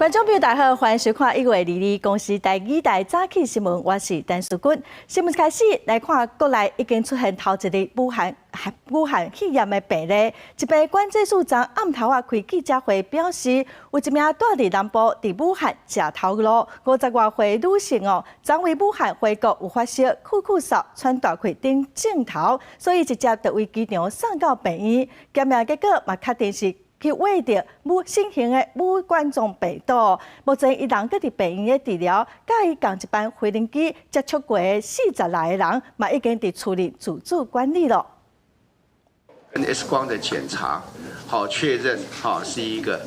觀眾朋友大家好，歡迎收看1月22日公視台語台早起新聞，我是陳淑君。新聞開始來看，國內已經出現頭一例武漢肺炎的病例。疾病管制署昨暗頭仔開記者會表示，有一名蹛佇南部佇武漢食頭路50外歲女性哦，昨為武漢回國有發燒、咳咳嗽、喘大氣等症頭，所以直接就佇機場送到病院，檢驗結果嘛確定是去秽著新型的武冠狀病毒。目前伊人閣佇病院咧治療，佮伊仝一班飛行機接觸過的46個人，嘛已經佇厝裡自主管理囉。跟 X 光的檢查，好確認，哈是一個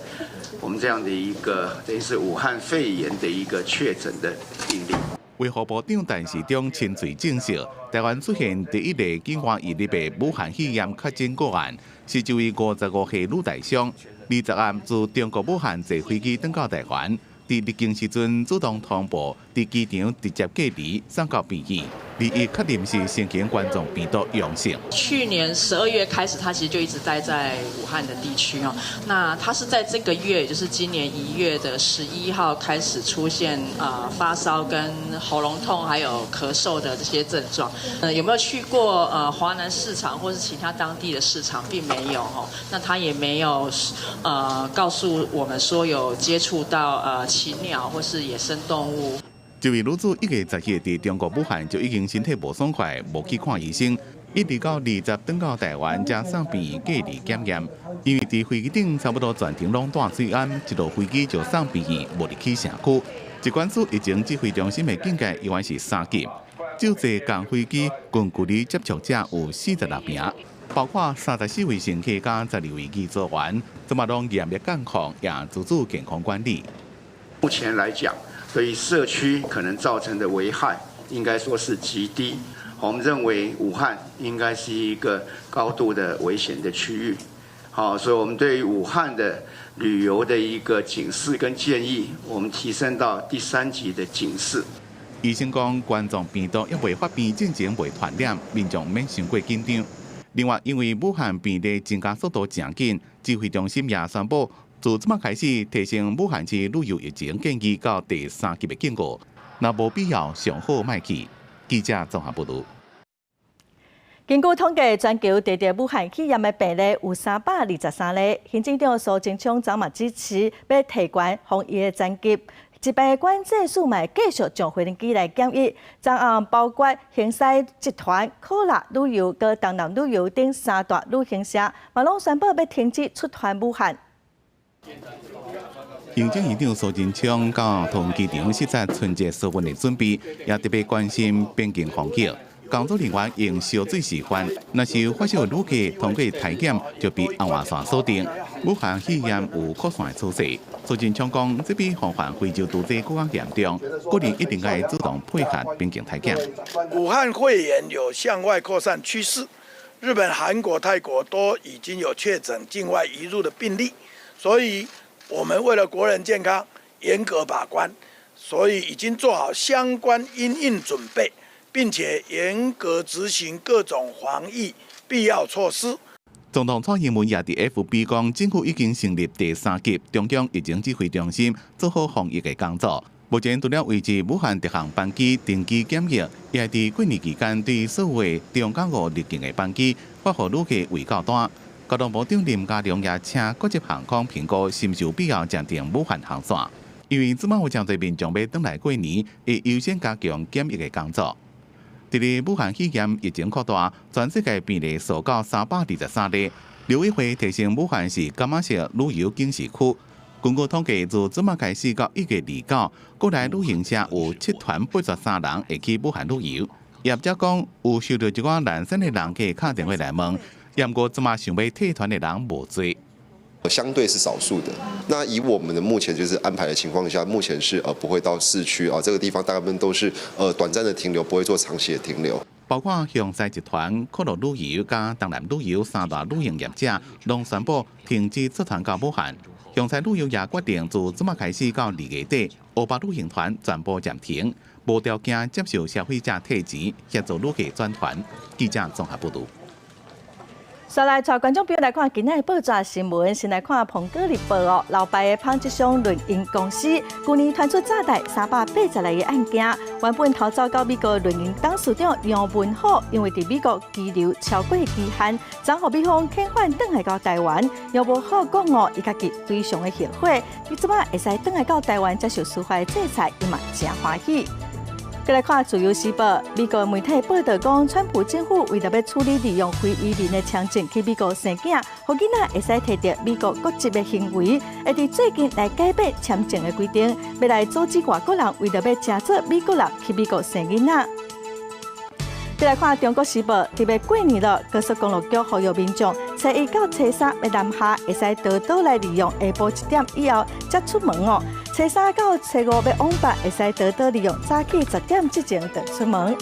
我們這樣的一個等於是武漢肺炎的一個確診的病例。衛福部長陳時中親喙證實，台灣出現第一例境外移入的武漢肺炎確診個案，是一位55歲女台商，20暗自中國武漢坐飛機轉到台灣，佇入境時陣主動通報，佇機場直接隔離送到病院，21確認是新型冠狀病毒陽性。去年12月開始，他其實就一直待在武漢的地區哦。那他是在這個月，也就是今年1月的11號開始出現啊發燒、跟喉嚨痛，還有咳嗽的這些症狀。有沒有去過華南市場或是其他當地的市場，並沒有哦。那他也沒有告訴我們說有接觸到禽鳥或是野生動物。這位女子1月11佇中國武漢就已經身體無爽快，無去看醫生，一直到20轉到台灣，才送病院隔離檢驗。因為佇飛機頂差不多全程攏帶喙罨，一落飛機就送病院，無入去社區。疾管署疫情指揮中心的警戒依然是三級。就坐仝飛機近距離接觸者有46名，包括34位乘客佮12位機組員，這馬攏嚴密監控，也自主健康管理。目前來講，對社區可能造成的危害，應該說是極低。我們認為武漢應該是一個高度的危險的區域。好，所以我們對於武漢的旅遊的一個警示跟建議，我們提升到第三級的警示。醫生講，冠狀病毒猶未發病進前袂傳染，民眾免傷過緊張。另外，因為武漢病例增加速度誠緊，指揮中心也宣布，自這馬開始提升武漢市旅遊疫情建議到第三級的警告，若無必要，上好莫去。記者綜合報導。根據統計，全球得著武漢肺炎的病例有323例。行政長蘇貞昌昨嘛指示，欲提懸防疫的層級。疾病管制署嘛繼續上飛行機來檢疫，昨暗包括恒西集團、可樂旅遊、佮東南旅遊等三大旅行社，嘛攏宣布欲停止出團武漢。行政院長蘇貞昌到桃園機場視察春節疏運的準備，也特別關心邊境防疫。工作人員用燒水示範，若是有發燒的旅客通過體檢，就被紅外線鎖定。武漢肺炎有擴散的趨勢，蘇貞昌講，這比防範非洲毒災閣較嚴重，國人一定愛主動配合邊境體檢。武漢肺炎有向外擴散趨勢，日本、韓國、泰國都已經有確診境外移入的病例，所以我們為了國人健康，嚴格把關，所以已經做好相關因應準備，並且嚴格執行各種防疫必要措施。總統蔡英文也佇 FB 講，政府已經成立第三級中央疫情指揮中心，做好防疫的工作。目前除了維持武漢直航班機定期檢疫，也佇過年期間對所有中港澳入境的班機發予旅客衛教單。交通部長林佳龍也請國際航空評估是毋是有必要暫停武漢航線，因為這馬有誠濟民眾欲轉來過年，會優先加強檢疫的工作。佇咧武漢肺炎疫情擴大，全世界病例數到323例。陸委會提醒武漢是柑仔色旅遊警示區。根據統計，自這馬開始到1月29，國內旅行社有七團83人會去武漢旅遊。業者講，有收到一寡懶散的人客敲電話來問，毋過這馬想欲退團的人無濟。相對是少數的。那以我們的目前就是安排的情況下，目前是不會到市區啊，這個地方大部分都是短暫的停留，不會做長期的停留。包括雄獅集團、可樂旅遊佮東南旅遊三大旅行業者，攏宣布停止出團到武漢。雄獅旅遊也決定自這馬開始到2月底，烏白旅行團全部暫停，無條件接受消費者退錢，協助旅客轉團。記者綜合報導。煞來帶觀眾朋友來看今仔的報紙新聞，先來看《蘋果日報》哦。老牌的紡織商綸音公司，舊年傳出詐貸386個案件，原本逃走到美國綸音董事長楊文虎，因為佇美國羈留超過期限，昨予美方遣返轉來到台灣。楊文虎講哦，伊家己非常的後悔，伊這擺會使轉來到台灣接受司法的制裁，伊嘛誠歡喜。閣來看《自由時報》，美國媒體報導講，川普政府為著欲處理利用非移民的簽證去美國生囝，予囡仔會使提著美國國籍的行為，會佇最近來改變簽證的規定，欲來阻止外國人為著欲成做美國人去美國生囡仔。閣來看《中國時報》，特別過年了，高速公路局呼籲民眾，初一到初三欲南下，會使多多來利用下晡1點以後才出門哦。初三到初五欲往北，會使多多利用早起10點之前就出門。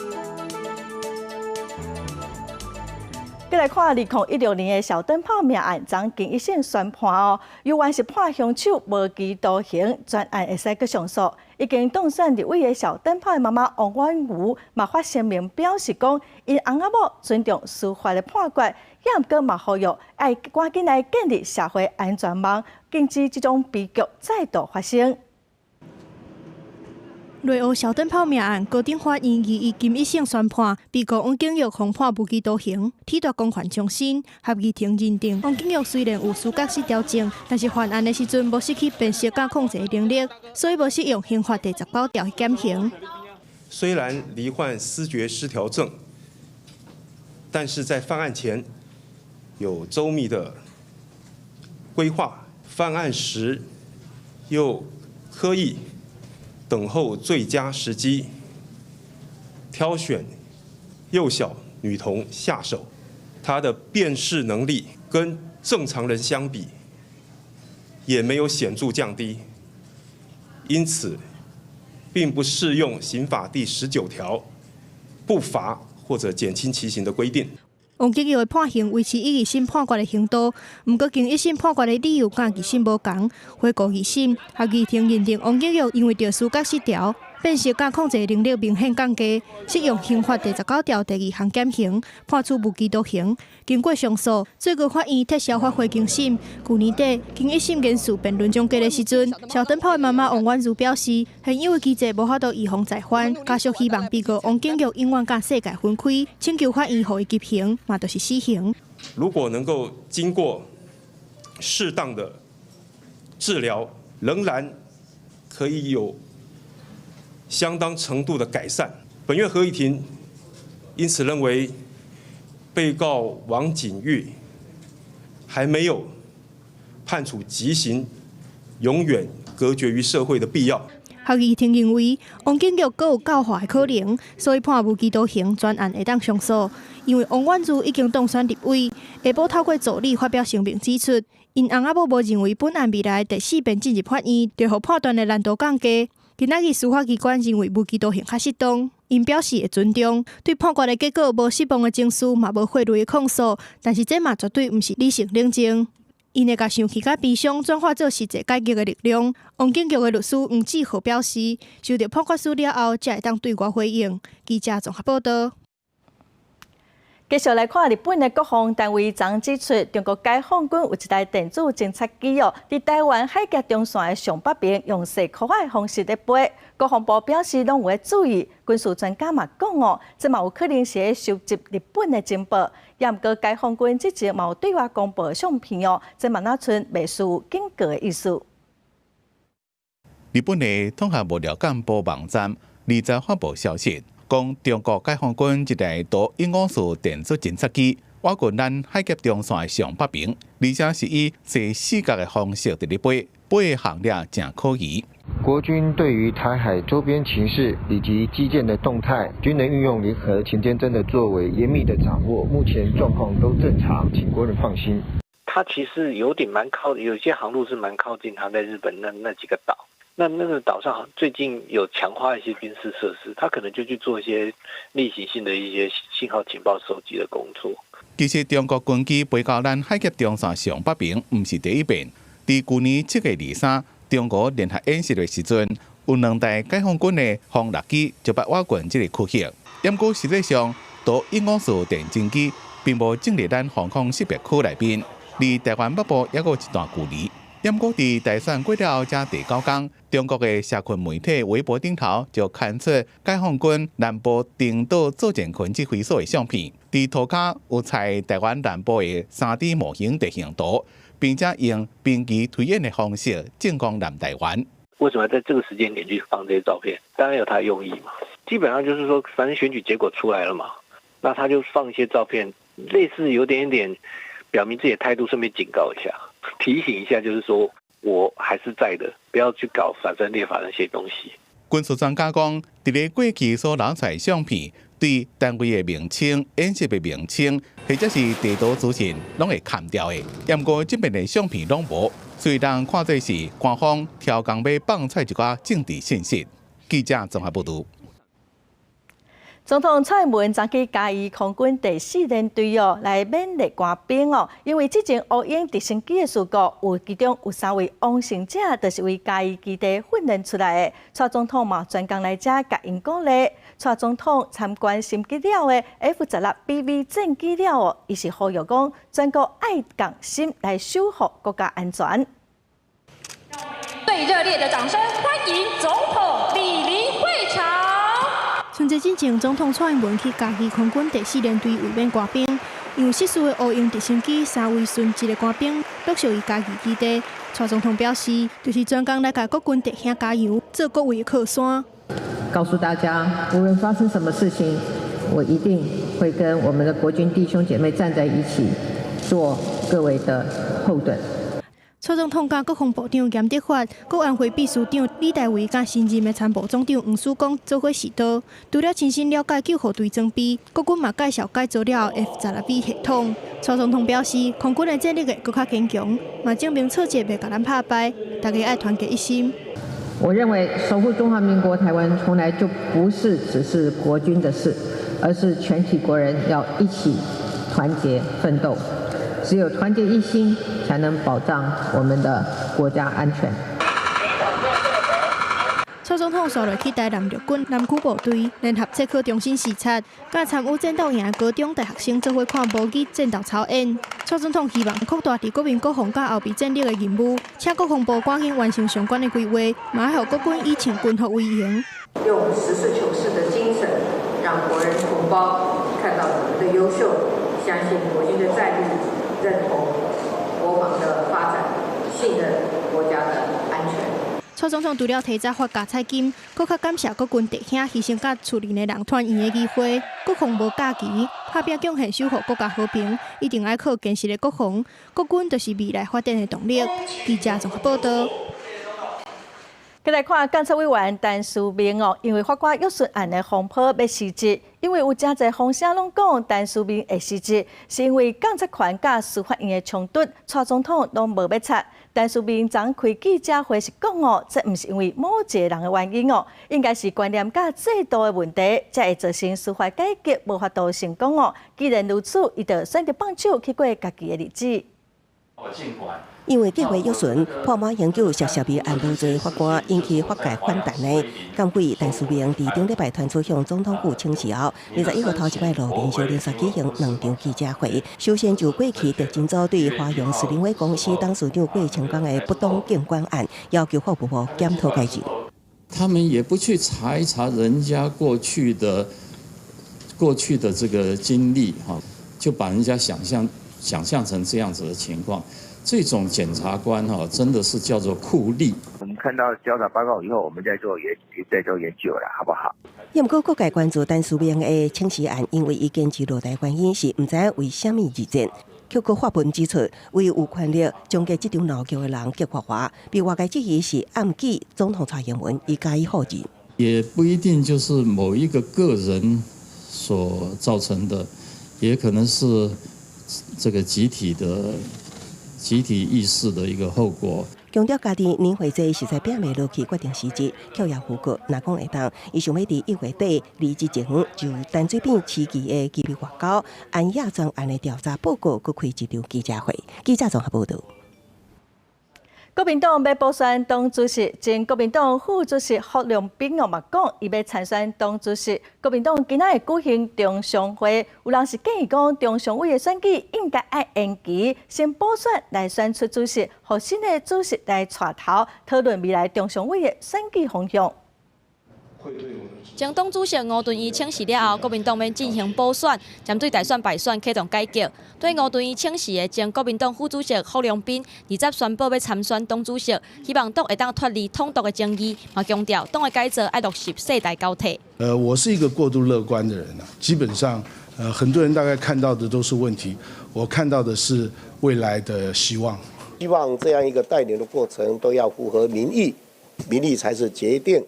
閣來看2016年的小燈泡命案，昨經一審宣判哦，猶原是判兇手無期徒刑，全案會使閣上訴。已經當選立委的小燈泡的媽媽王婉如嘛發聲明表示講，𪜶翁仔某尊重司法的判決，也毋過嘛呼籲愛趕緊來建立社會安全網，禁止這種悲劇再度發生。內湖小燈泡命案，高等法院二一經一審宣判，被告王景玉予判無期徒刑，褫奪公權終身。合議庭認定，王景玉雖然有思覺失調症，但是犯案的時陣無失去辨識佮控制能力，所以無適用刑法第19條減刑。雖然罹患思覺失調症，但是在犯案前有周密的規劃，犯案時又刻意等候最佳時機，挑選幼小女童下手。她的辨識能力跟正常人相比，也沒有顯著降低，因此並不適用刑法第19條不罰或者減輕其刑的規定。王景玉的判刑維持伊二審判決的刑度，毋過經一審判決的理由佮二審無仝。回顧二審，合議庭認定王景玉因為著思覺失調、辨識佮控制能力明顯降低，適用刑法第19條第二項減刑，判處無期徒刑。經過上訴，最高法院撤銷發回重審。舊年底，經一審言詞辯論終結的時陣，小燈泡的媽媽王婉如表示，現有的機制無法度預防再犯，家屬希望被告王景玉永遠佮世界分開，請求法院予伊執行，嘛就是死刑。如果能夠經過適當的治療，仍然可以有相當程度的改善。本院合議庭因此認為，被告王景玉還沒有判處極刑，永遠隔絕於社會的必要。合議庭認為，王景玉閣有教化的可能，所以判無期徒刑，全案會當上訴。因為王婉如已經當選立委，下晡透過助理發表聲明指出，𪜶翁仔某無認為本案未來第四遍進入法院，就予判斷的難度降低。今仔日司法機關認為無期徒刑較適當，𪜶表示會尊重，對判決的結果無失望的情緒，嘛無法律的控訴，但是這嘛絕對毋是理性冷靜。𪜶會共生氣佮悲傷轉化做實際改革的力量。王景玉的律師黃志豪表示，收到判決書了後，才會當對外回應。記者綜合報導。繼續來看日本的國防單位昨指出，中國解放軍有一台電子偵察機哦，佇臺灣海峽中線的上北邊用踅箍仔的方式咧飛。國防部表示攏有咧注意，軍事專家嘛講哦，這嘛有可能是咧收集日本的情報。也毋過解放軍之前嘛有對外公布相片哦，這嘛若跣袂輸有警告的意思。日本的統合幕僚監部網站20發布消息，講中國解放軍一台圖154電子偵察機，倚近咱海峽中線的上北邊，而且是以踅四角的方式佇咧飛，飛的航跡誠可疑。國軍對於台海周邊情勢以及機艦的動態，均能運用聯合前瞻偵的作為嚴密的掌握。目前狀況都正常，請國人放心。它其實有點蠻靠，有些航路是蠻靠近它在日本那幾個島。那個島上最近有強化一些軍事設施，他可能就去做一些例行性的一些信號情報收集的工作。其實中國軍機飛到咱海峽中線上北邊，毋是第一遍。佇舊年7月23，中俄聯合演習的時陣，有兩台解放軍的轟六機就捌倚近這個區域。毋過實際上，圖154電偵機並無進入咱防空識別區內面，離台灣北部猶閣有一段距離。毋過佇大選過了後，才第九工，中國的社群媒體微博頂頭就刊出解放軍南部登島作戰群指揮所的相片，佇塗跤有採台灣南部的3D 模型地形圖，並且用兵棋推演的方式進攻南台灣。為什麼在這個時間點去放這些照片？當然有他的用意嘛。基本上就是說，反正選舉結果出來了嘛，那他就放一些照片，類似有點點表明自己的態度，順便警告一下，提醒一下，就是說我還是在的，不要去搞反分裂法那些東西。軍事專家講，佇咧過去所流出來相片，對單位的名稱、演習的名稱，或者是地圖資訊，攏會砍掉的。毋過這邊的相片攏無，所以人看做是官方刁工欲放出一寡政治信息。記者綜合報導。總統蔡英文昨去嘉義空軍第四聯隊哦，來勉勵官兵哦，因為之前烏鷹直升機的事故，有其中有三位往生者，就是為嘉義基地訓練出來的。蔡總統嘛專工來遮共𪜶鼓勵。蔡總統參觀升級了的 F-16BV 戰機了哦，伊是呼籲講全國愛仝心來守護國家安全。最熱烈的掌聲，歡迎總統蒞臨會場。春節進前，總統蔡英文去嘉義空軍第四聯隊慰勉官兵，因為失事的烏鷹直升機三位殉職的官兵，攏屬於嘉義基地。蔡總統表示，就是專工來共國軍弟兄加油，做各位的靠山。告訴大家，無論發生什麼事情，我一定會跟我們的國軍弟兄姐妹站在一起，做各位的後盾。蔡總統佮國防部長嚴德發、國安會秘書長李大維佮新任的參謀總長黃曙光做伙視導，除了親身了解救護隊裝備，國軍嘛介紹改造了 F-16B 系統。蔡總統表示，空軍的戰力會閣較堅強，嘛證明挫折袂共咱拍敗，大家愛團結一心。我認為守護中華民國台灣從來就不是只是國軍的事，而是全體國人要一起團結奮鬥。只有團結一心，才能保障我們的國家安全。蔡總統紲落去台南陸軍南區部隊聯合測考中心視察，佮參與戰鬥營的高中大學生做伙看模擬戰鬥操演。蔡總統希望擴大佇國民國防佮後備戰力的任務，請國防部趕緊完成相關的規劃，嘛愛予國軍以穿軍服為榮。用實事求是的精神，讓國人同胞看到你們的優秀，相信國軍的戰力，認同國防的發展，信任國家的安全。蔡總統除了提早發加菜金，閣較感謝國軍弟兄犧牲佮厝裡的人團圓的機會。國防無假期，拍拚貢獻守護國家和平，一定愛靠堅實的國防。國軍就是未來發展的動力。記者綜合報導。再來看監察委員陳思明哦，因為法官約詢案的風波欲辭職，因為有誠濟風聲攏講陳思明會辭職，是因為監察權佮司法院的衝突，蔡總統攏無欲插。陳思明昨開記者會是講哦，這毋是因為某一個人的原因哦，應該是觀念佮制度的問題，才會造成司法改革無法度成功哦。既然如此，伊就選擇放手去過家己的日子。因為計劃約詢破馬英九涉涉案無罪法官引起法界反彈的，監委陳思明佇頂禮拜傳出向總統府請辭後，21號頭一擺露面小連續舉行兩場記者會。首先就過去特偵組對華陽士林威公司董事長郭清剛的不當監管案，要求法務部檢討改進。他們也不去查一查人家過去的這個經歷，哈，就把人家想象成這樣子的情況。這種檢察官哈，真的是叫做酷吏。我們看到調查報告以後，我們再做研究了，好不好？毋過各界關注陳思明的請辭案，因為伊堅持落台原因是毋知為啥物而戰。結果發文指出，為有權力終結這場鬧劇的人激發華，被外界質疑是暗記總統蔡英文，伊加以否認。也不一定就是某一個個人所造成的，也可能是這個集體意識的一個後果。強調家己年會制實在摒袂落去，決定辭職，卻也預告，若講會當，伊想欲佇1月底離職前，就陳水扁時期的機密外交安亞專案的調查報告，閣開一場記者會。記者綜合報導。國國民黨欲補選黨主席，前國民黨副主席郝龍斌哦嘛講，伊欲參選黨主席。國民黨今仔會舉行中常會，有人是建議講，中常委的選舉應該愛延期，先補選來選出主席，予新的主席來帶頭討論未來中常委的選舉方向。前黨主席吳敦義請辭了後，國民黨欲進行補選，針對大選敗選啟動改革。對吳敦義請辭的前國民黨副主席郝龍斌，20宣布欲參選黨主席，希望黨會當脫離統獨的爭議，嘛強調黨的改造愛落實世代交替。我是一個過度樂觀的人啊，基本上，很多人大概看到的都是問題，我看到的是未來的希望。希望這樣一個帶領的過程都要符合民意，民意才是決定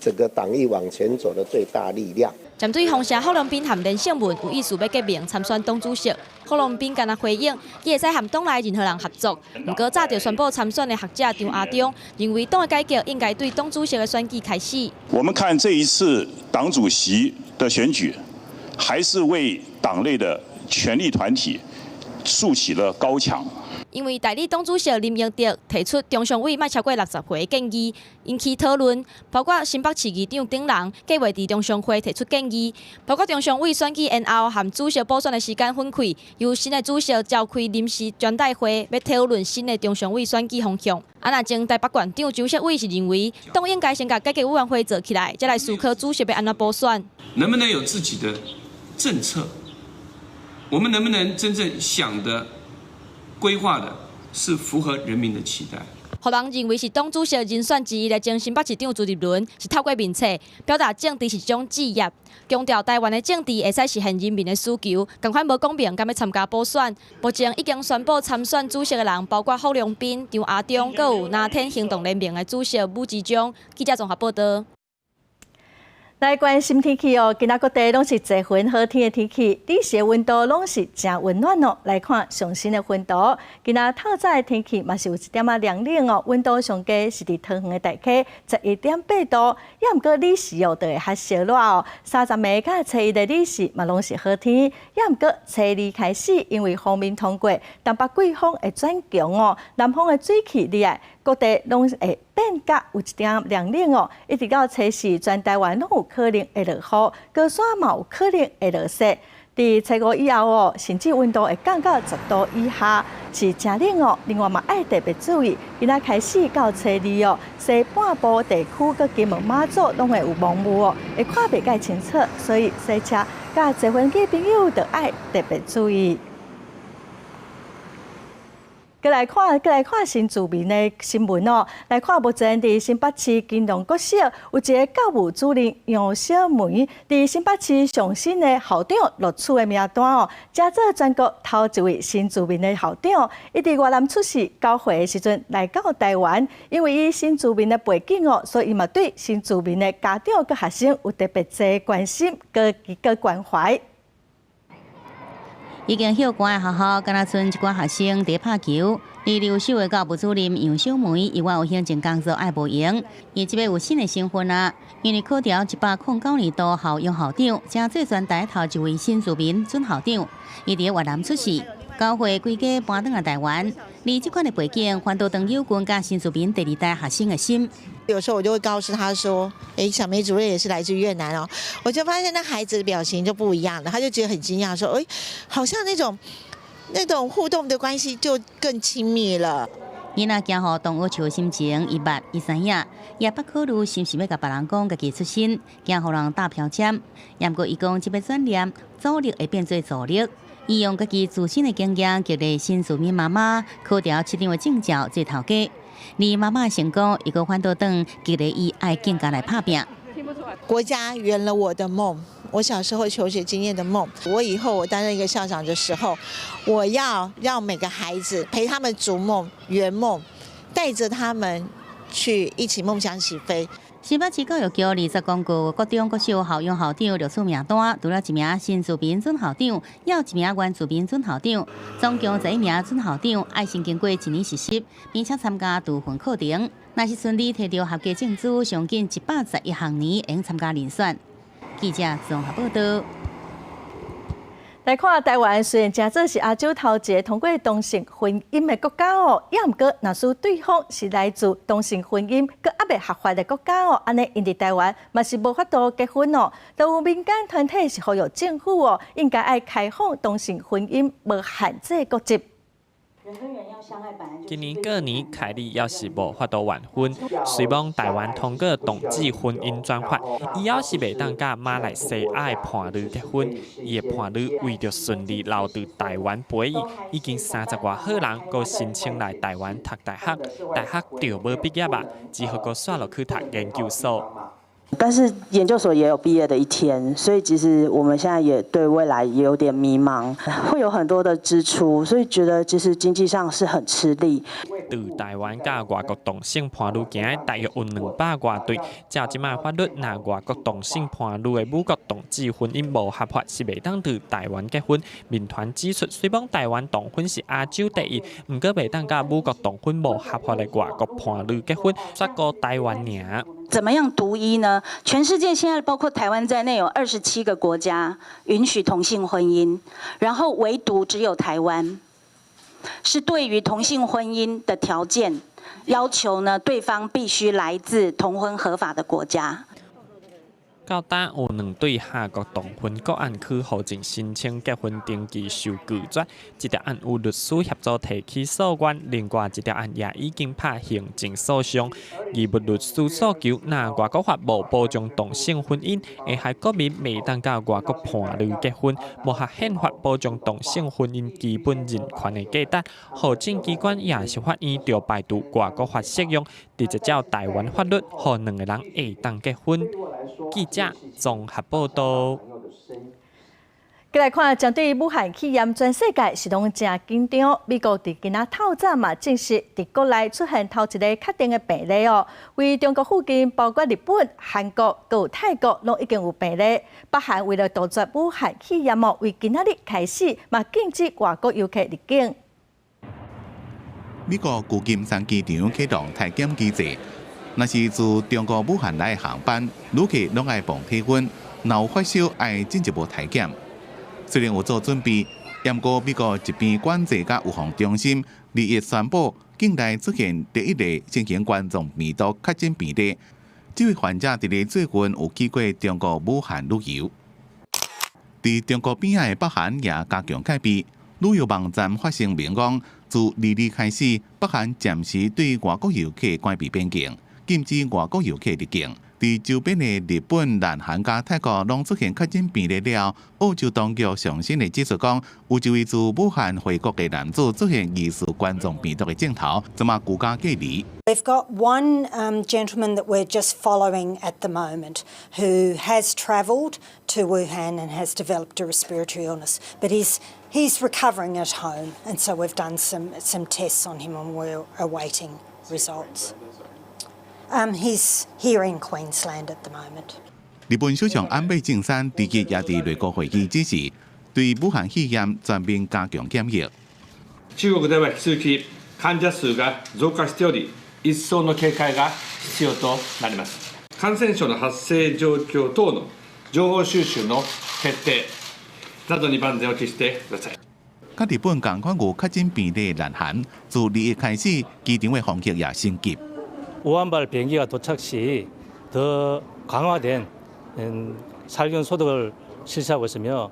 整個黨意往前走的最大力量。針對風聲郝龍斌和連勝文有意思欲結盟參選黨主席，郝龍斌敢若回應，伊會使和黨內任何人合作。毋過早就宣布參選的學者張亞中認為，黨的改革應該對黨主席的選舉開始。我們看這一次黨主席的選舉，還是為黨內的權力團體豎起了高牆。因為代理黨主席林榮德提出中常委莫超過60歲建議，引起討論。包括新北市議長等人計劃佇中常會提出建議，包括中常委選舉延後和主席補選的時間分開，由新的主席召開臨時全代會，欲討論新的中常委選舉方向。啊，若前台北縣長周錫瑋是認為，黨應該先共改革委員會做起來，才來思考主席欲按怎補選。能不能有自己的政策？我們能不能真正想的？規劃的是符合人民的期待。予人認為是黨主席人選之一的前新北市長朱立倫是透過面冊表達政治是一種志業，強調台灣的政治會使實現人民的需求，仝款無講明敢欲參加補選。目前已經宣布參選主席的人包括郝龍斌、張亞中，閣有藍天行動聯盟的主席武志章。記者綜合報道。來關心天氣哦，今仔各地攏是濟雲好天的天氣，日時溫度攏是誠溫暖哦。來看上新的溫度，今仔透早的天氣嘛是有一點仔涼冷哦，溫度上低是佇桃園的大溪11.8度，也毋過日時哦，就會較燒熱哦。30暝佮初一的日時嘛攏是好天，也毋過初二開始，因為鋒面通過，東北季風會轉強哦，南方的水汽入來，各地攏會變甲有一點涼冷哦，一直到初四，全台灣攏有可能會落雨，高山嘛有可能會落雪。佇初五以後哦，甚至溫度會降到10度以下，是誠冷哦。另外嘛，愛特別注意，今仔開始到初二哦，西半部地區佮金門馬祖攏會有濃霧哦，會看袂蓋清楚，所以駛車佮坐飛機朋友著愛特別注意。閣來看新住民的新聞哦。來看目前佇新北市金龍國小有一个教務主任楊小梅，佇新北市上新的校長錄取的名單哦，成做全國頭一位新住民的校長。伊佇越南出世9歲的時陣來到台灣，因為伊新住民的背景哦，所以伊嘛對新住民的家長佮學生有特別濟關心佮關懷。已經休館的學校，敢若賰一寡學生佇拍球。而留守的教務主任楊小梅，伊猶有行政工作愛無閒，伊這擺有新的身份啊，因為考著109年度校優校長，成做全台頭一位新住民準校長。伊佇越南出世，9歲規家搬轉來台灣。而這款的背景，反倒當友軍佮新住民第二代學生的心。有時候我就會告訴他說：“哎，小梅主任也是來自越南哦。”我就發現那孩子的表情就不一樣了，他就覺得很驚訝，說：“哎，好像那種互動的關係就更親密了。” 囡仔驚予同學笑心情，伊捌伊知影，也捌考慮是毋是欲共別人講家己出身，驚予人貼標籤。毋過伊講，這擺轉念，阻力會變做助力。伊用家己自身的經驗，激勵新住民媽媽考著市長的證照做頭家。而媽媽的成功，伊閣反倒轉激勵伊愛更加來拍拚。國家圓了我的夢，我小時候求學經驗的夢。我以後我擔任一個校長的時候，我要讓每個孩子陪他們逐夢、圓夢，帶着他們去一起夢想起飛。新北市教育局20公告，國中、國小校優校長錄取名單，除了一名新住民準校長，猶有一名原住民準校長，總共11名準校長，愛先經過一年實習，並且參加特訓課程。若是順利提著合格證書，上緊111學年會用參加遴選。記者綜合報道。來看臺灣，雖然誠做是亞洲頭一个通過同性婚姻的國家哦，也毋過，若使對方是來自同性婚姻閣猶未合法的國家哦，按呢𪜶佇臺灣嘛是無法度結婚哦。都有民間團體是呼籲政府哦，應該愛開放同性婚姻無限制國籍。今年過年，凱利猶是無法度完婚。雖罔臺灣通過同志婚姻專法，伊猶是袂當佮馬來西亞的伴侶結婚。伊的伴侶為著順利留佇臺灣陪伊，已經三十外號人閣申請來臺灣讀大學，大學就欲畢業啊，只好閣煞落去讀研究所。但是研究所也有畢業的一天，所以其實我們現在也對未來也有點迷茫，會有很多的支出，所以覺得其實經濟上是很吃力。佇臺灣佮外國同性伴侶行的大約有200外對，照這擺法律，若外國同性伴侶的母國同志婚姻無合法，是袂當佇臺灣結婚。民團指出，雖罔臺灣同婚是亞洲第一，毋過袂當佮母國同婚無合法的外國伴侶結婚，煞顧臺灣爾。怎麼樣獨一呢？全世界現在包括台灣在內有27個國家允許同性婚姻，然後唯獨只有台灣是對於同性婚姻的條件要求呢，對方必須來自同婚合法的國家。到今有兩對跨國同婚個案去戶政申請結婚登記受拒絕，一條案有律師協助提起訴願，另外一條案也已經拍行政訴訟。義務律師訴求，若外國法無保障同性婚姻，會害國民袂當佮外國伴侶結婚，無合憲法保障同性婚姻基本人權的價值。戶政機關抑是法院著排除外國法適用，直接照臺灣法律，予兩个人會當結婚。記者綜合報道。繼來看，針對武漢肺炎，全世界是攏誠緊張。美國佇今仔透早嘛，證實佇國內出現頭一个確定的病例哦。位中國附近，包括日本、韓國、閣有泰國，攏已經有病例。北韓為了杜絕武漢肺炎哦，為今仔日開始嘛禁止外國遊客入境。美國舊金山機場啟動體檢機制。若是自中國武漢來的航班，旅客攏愛磅體溫，若有發燒愛進一步體檢。雖然有做準備，毋過美國疾病管制佮預防中心二一宣布，境內出現第一例新型冠狀病毒確診病例。這位患者佇咧最近有去過中國武漢旅遊。佇中國邊仔的北韓也加強戒備，旅遊網站發聲明講，自二二開始，北韓暫時對外國遊客關閉邊境。禁止外國遊客入境。佇周邊的日本、南韓佮泰國攏出現確診病例了，澳洲當局上新的指出講，有一位自武漢回國的男子出現疑似冠狀病毒的症頭，這馬居家隔離。 We've got one gentleman that we're just following at the moment who has travelled to Wuhan and has developed a respiratory illness, but he's recovering at home, and so we've done some tests on him and we're awaiting results. He's here in Queensland at the moment. 日本首相安倍晉三日也佇內閣會議指示，對武漢肺炎全面加強檢疫。中國では引き続き患者數が増加しており、一層の警戒が必要となります。感染症の発生状況等の情報収集の徹底などに万全を期してください。佮日本仝款有確診病例南韓，自二一開始，機場的防疫也升級。 武漢비행기가 도착 시 더 강화된 살균 소독을 실시하고 있으며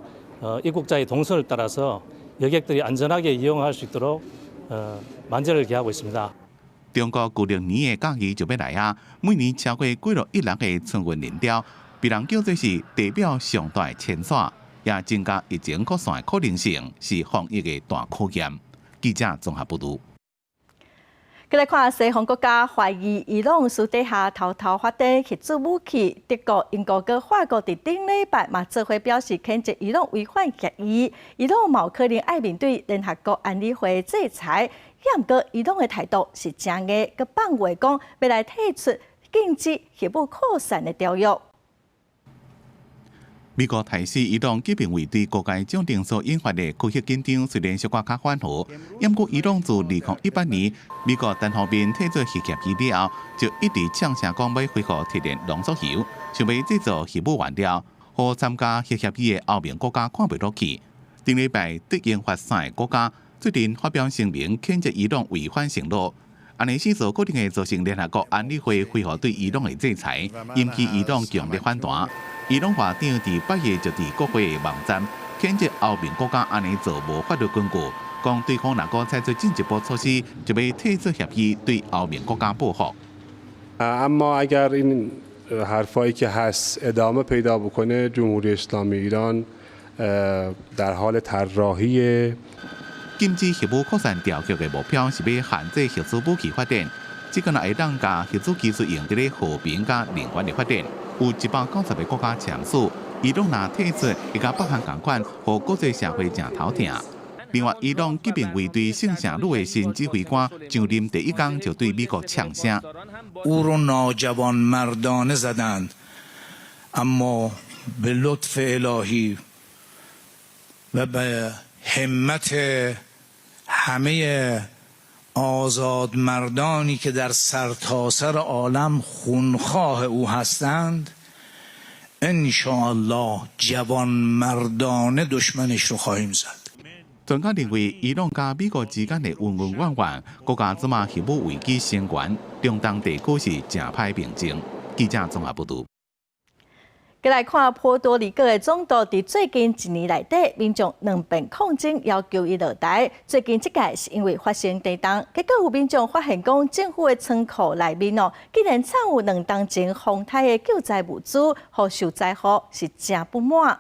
입국자의 동선을 따라서 여객들이 안전하게 이용할 수 있도록 만전을 기하고 있습니다. 中國舊曆年的假期就欲來啊！每年超過幾落億人的春運人潮，被人叫做是地表上大的遷徙，也增加疫情擴散的可能性，是防疫的大考驗。記者綜合報導。繼來看西方國家懷疑伊朗私底下偷偷發展核子武器，德國、英國佮法國佇頂禮拜嘛做伙表示譴責伊朗違反協議，伊朗嘛有可能愛面對聯合國安理會制裁。毋過伊朗的態度是誠硬，閣放話講欲來退出禁止核武擴散的條約。美國提示伊朗革命衛隊高階將領所引發的區域緊張，雖然小可較緩和，毋過伊朗自2018年美國單方面退出核協議了後，就一直嗆聲講欲恢復提煉濃縮鈾，想欲製造核武原料，予參加核協議的歐盟國家看袂落去。頂禮拜德英法三个國家最近發表聲明，譴責伊朗違反承諾。按呢勢可能會造成聯合國安理會恢復對伊朗的制裁，引起伊朗強烈反彈。伊朗外長佇8月就佇國會的網站譴責歐盟國家按呢做無法律根據，講對方若閣採取進一步措施，就欲退出協議，對歐盟國家報復。 اما اگر این حرفایی که هست ادامه پیدا بکنه، جمهوری اسلامی ایران در حال طراحی 禁止核武擴散條約的目標是欲限制核子武器發展，這個若會當共核子技術用佇咧和平佮能源的發展，有190個國家簽署。伊朗若退出，會佮北韓仝款，予國際社會誠頭疼。另外，伊朗革命衛隊聖城旅的新指揮官上任第一工就對美國嗆聲。 او رو ناجوانمردانه زدند، اما به لطف الهی و به همت همه آزاد مردانی که در سرتاسر عالم خونخواه او هستند، ان الله جوانمردانه دشمنش رو خواهیم زد. 專家認為，伊朗佮美國之間的恩恩怨怨，閣加這馬核武危機升懸，中東地區是誠歹平靜。記者綜合報導。閣來看波多黎各的總督，佇最近一年內底，民眾兩遍抗爭要求伊落台。最近這屆是因為發生地動，結果有民眾發現講政府的倉庫內面哦，竟然藏有2冬前風颱的救災物資，予受災戶是誠不滿。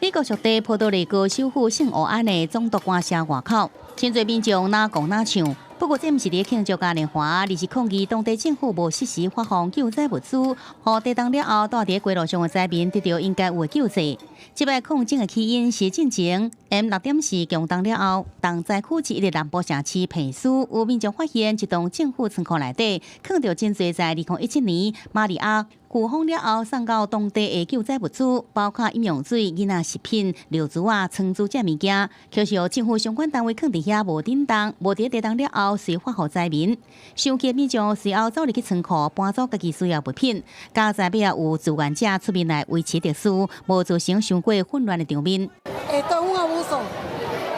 美國屬地波多黎各首府聖胡安的總督官舍外口，真濟民眾若講若唱。不過這毋是佇慶祝嘉年華，而是抗議當地政府無適時發放救災物資，予地動了後，蹛佇街路上的災民得著應該有的救濟。這擺抗爭的起因是進前 M6.4強動了後，重災區之一的南部城市皮斯，有民眾發現一棟政府倉庫內底，囥著真濟在2017年瑪利亞颶風了後送到當地的救災物資，包括飲用水、囡仔食品、尿苴仔、倉子這物件，卻是予政府相關單位囥佇遐無振動，無佇地動了後隨發予災民。生氣的民眾隨後走入去倉庫搬走家己需要物品，佳哉尾仔有志願者出面來維持秩序，無造成傷過混亂的場面。 Esto es un abuso,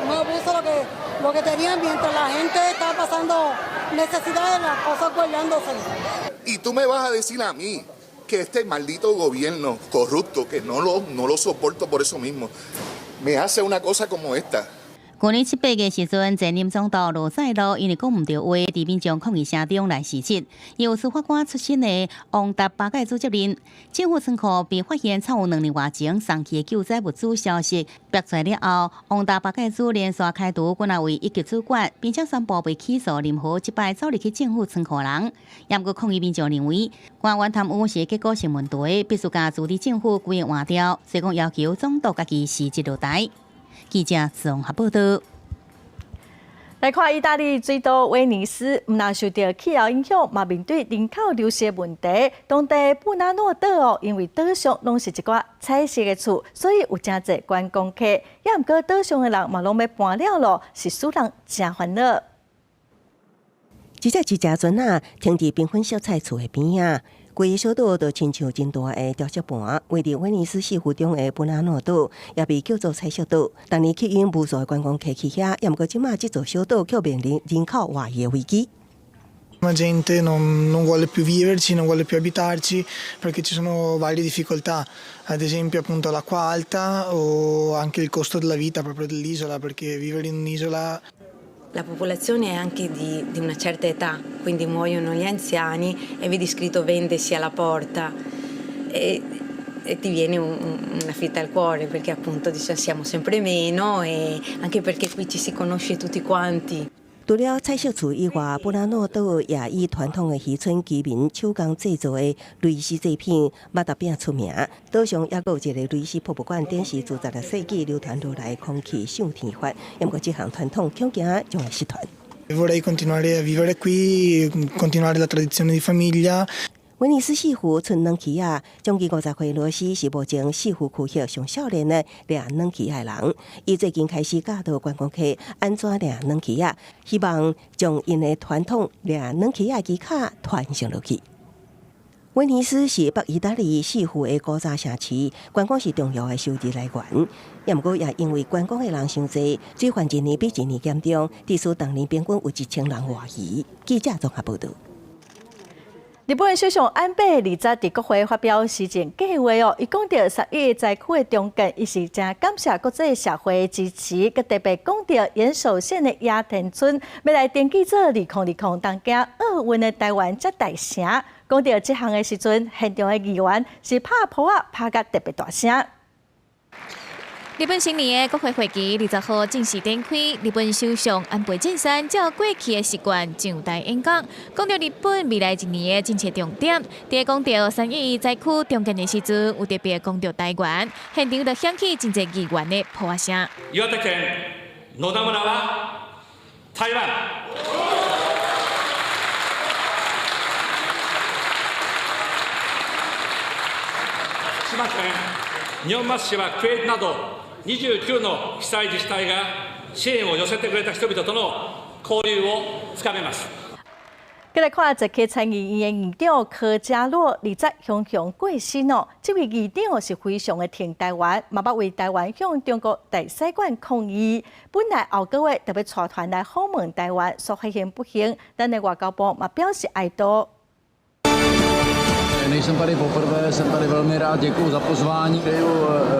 un abuso lo que tenían mientras la gente está pasando necesidades, las cosas guardándose. Y tú me vas a decir a mí que este maldito gobierno corrupto, que no lo soporto por eso mismo, me hace una cosa como esta. 去年7、8月時陣，前任總督羅塞羅因為講毋對話，佇民眾抗議聲中來辭職。由司法官出身的王達巴蓋主接任，政府倉庫被發現藏有2年外前送去的救災物資消息爆出來了後，王達巴蓋主連續開除幾若位一級主管，並且宣布袂起訴任何一擺走入去政府倉庫人。毋過抗議民眾認為，官員貪污是結構性問題，必須共自治政府規個換掉，所以講要求總督家己辭職落台。記者綜合報道。來看意大利水都威尼斯，毋但受著氣候影響，嘛面對人口流失問題。當地布拉諾島哦，因為島上攏是一寡彩色的厝，所以有誠濟觀光客。也毋過島上的人嘛攏欲搬了囉，是使人誠煩惱。一隻一隻船仔停佇繽紛色彩厝的邊仔。規个小島就親像真大的雕塑盤，位佇威尼斯四湖中的布拉諾島，也被叫做彩色島。逐年吸引無數的觀光客去遐，也毋過這馬這座小島卻面臨人口外移的危機。 La gente non vuole più viverci, non vuole più abitarci perché ci sono varie difficoltà, ad esempio appunto l'acqua alta o anche il costo della vita proprio dell'isola, perché vivere in un'isola. La popolazione è anche di una certa età, quindi muoiono gli anziani e vedi scritto vendesi alla porta e ti viene una fitta al cuore perché appunto dice, siamo sempre meno e anche perché qui ci si conosce tutti quanti. 除了彩色厝以外，布拉諾島也以傳統的漁村居民手工製作的蕾絲製品肉脯餅出名。島上猶閣有一个蕾絲博物館，展示自16世紀流傳落來空氣上天法。毋過這項傳統恐驚將會失傳。 Vorrei continuare a vivere qui, continuare la tradizione di famiglia. 威尼斯四湖賰軟柿仔，將近50歲羅斯是目前四湖區域上少年的掠軟柿仔的人。伊最近開始教導觀光客按怎掠軟柿仔，希望將𪜶的傳統掠軟柿仔技巧傳承落去。威尼斯是北意大利四湖的古早城市，觀光是重要的收入來源。也毋過也因為觀光的人傷濟，水患一年比一年嚴重，致使逐年平均有1000人外移。記者綜合報導。日本首相安倍20佇國會發表施政計劃哦，伊講著3.11災區的重建，伊是誠感謝國際社會的支持，閣特別講著岩手縣的野田村欲來登記做2020東京奧運的台灣接待城。講著這項的時陣，現場的議員是拍噗仔拍甲特別大聲。日本新年的國會會期20號正式展開，日本首相安倍晉三照過去的習慣上台演講，講著日本未來一年的政策重點。佇講著3.11災區重建的時陣，有特別講著台灣，現場就響起真濟議員的噗仔聲。岩手県野田村は台灣。福島県二本松市はクウェートなど29の被災自治体が支援を寄せてくれた人々との交流を深めます。閣來看捷克參議院的議長柯嘉洛，20雄雄過身哦。這位議長是非常的挺台灣，嘛捌為台灣向中國大使館抗議。本來後個月就欲帶團來訪問台灣，煞發現不幸，咱的外交部嘛表示哀悼。 Nejsem tady poprvé, jsem tady velmi rád, děkuji za pozvání. Přeju